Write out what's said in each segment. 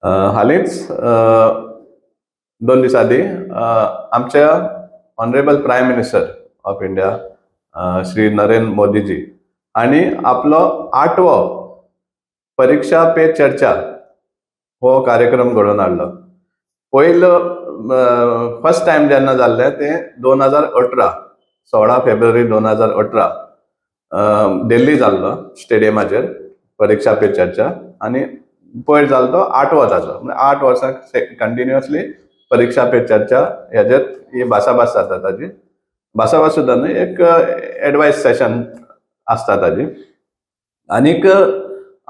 हालींच 2 दिसां आदीं आमच्या Honourable Prime Minister of India Shri Narendra Modiji हांणी आपलो आठवो परीक्षा पे चर्चा हो कार्यक्रम घडोवन हाडलो. पयलो फर्स्ट टायम जेन्ना जाल्लें तें 2018, 16 फेब्रुवारी 2018 दिल्ली जाल्लो स्टेडियमाचेर परीक्षा पे चर्चा. आनी पयर जालो तो आठवो ताजो, म्हणजे 8 वर्सां कंटिन्युअसली परीक्षा पे चर्चा हेजेर ही भासाभास जाता. ताजी भासाभास सुद्दां न्हय, एक एडवायस सेशन आसता ताजी. आनीक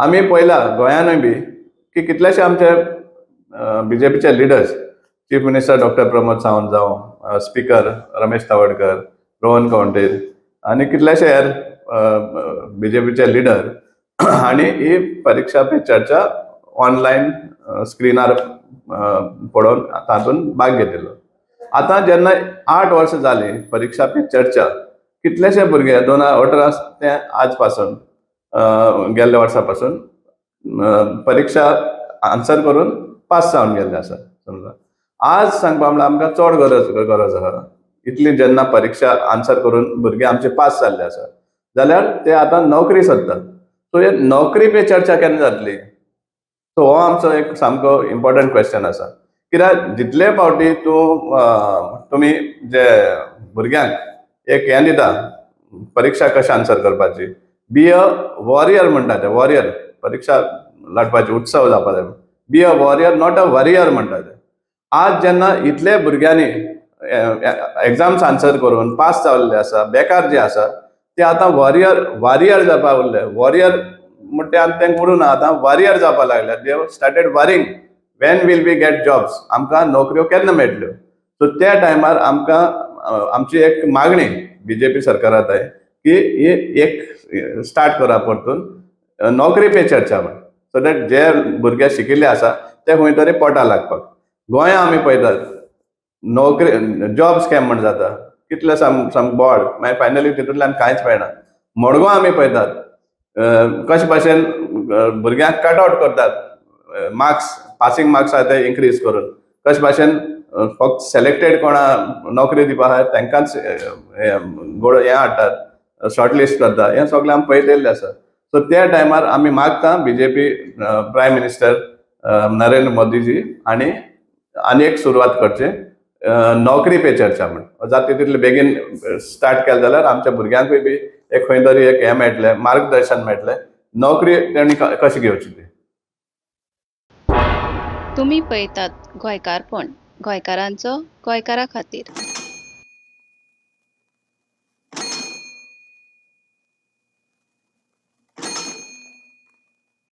आमी पळयला गोंयानूय बी की कितलेशे आमचे बीजेपीचे leaders, chief minister doctor Pramod Sawant जावं, स्पिकर रमेश तवडकर, रोहन खंवटे आनी कितलेशे हेर बीजेपीचे लिडर हांणी ही परीक्षा पे चर्चा ऑनलायन स्क्रिनार पळोवन तातूंत भाग घेतिल्लो. आतां जेन्ना 8 वर्सां जालीं परीक्षा पे चर्चा, कितलेशे भुरगे 2018 ते आज पासून, गेल्ल्या वर्सा पासून परिक्षा आन्सर करून पास जावन गेल्ले आसा. समजा आज सांगपा म्हणल्यार आमकां चड गरज आसा. इतली जेन्ना परिक्षा आन्सर करून भुरगे आमचे पास जाल्ले आसा जाल्यार ते आतां नोकरी सोदतात. सो हे नोकरी पे चर्चा केन्ना जातली? सो हो आमचो एक सामको इम्पॉर्टंट क्वेश्चन आसा, कित्याक जितले फावटी तूं तुमी जे भुरग्यांक एक हें दिता, परिक्षा कशें आन्सर करपाची, बी अ वॉरियर म्हणटा ते, वॉरियर, परिक्षा लढपाची उत्सव जावपा जाय, be a warrior, not a worrier म्हणटा ते. आज जेन्ना इतले भुरग्यांनी एग्जाम्स आन्सर करून पास जाल्ले आसा, बेकार जे आसा ते आतां वॉरियर वॉरियर जावपा उरले. वॉरियर म्हणटा ते आतां तांकां उरूना, आतां वॉरियर जावपा लागले. They started worrying, when will we get jobs? आमकां नोकऱ्यो केन्ना मेळटल्यो? सो त्या टायमार आमकां आमची एक मागणी बीजेपी सरकारात आहे की ही एक स्टार्ट करा परतून नोकरी पे चर्चा म्हण, सो that जे भुरगे शिकिल्ले आसा ते खंय तरी पोटा लागपाक. गोंया आमी पळयतात, नोकरी जॉब स्कॅम म्हण जाता, कितले साम साम बोर्ड, मागीर फायनली तितूंतल्यान कांयच मेळना. मडगांव आमी पळयतात, कशे भाशेन भुरग्यांक कट आउट करतात, मार्क्स, पासिंग मार्क्स आहा ते इन्क्रीज करून, कशे भाशेन फक्त सिलेक्टेड कोणा नोकरी दिवपा आहा तांकांच गोड हें हाडटात, शॉर्ट लिस्ट करता. हें सगळें आमी पळयलेलें आसा. सो त्या टायमार आमी मागता बीजेपी प्रायम मिनिस्टर नरेंद्र मोदीजी आनी आनी एक सुरवात करची नोकरी पे चर्चा म्हण. जाता तितले बेगीन स्टार्ट केलें जाल्यार आमच्या भुरग्यांकूय बी एक खंय तरी एक हें मेळटलें, मार्गदर्शन मेळटलें, नोकरी तेणी कशी घेवची ती. तुमी पळयतात गोंयकारपण, गोंयकारांचो गोंयकारा खातीर.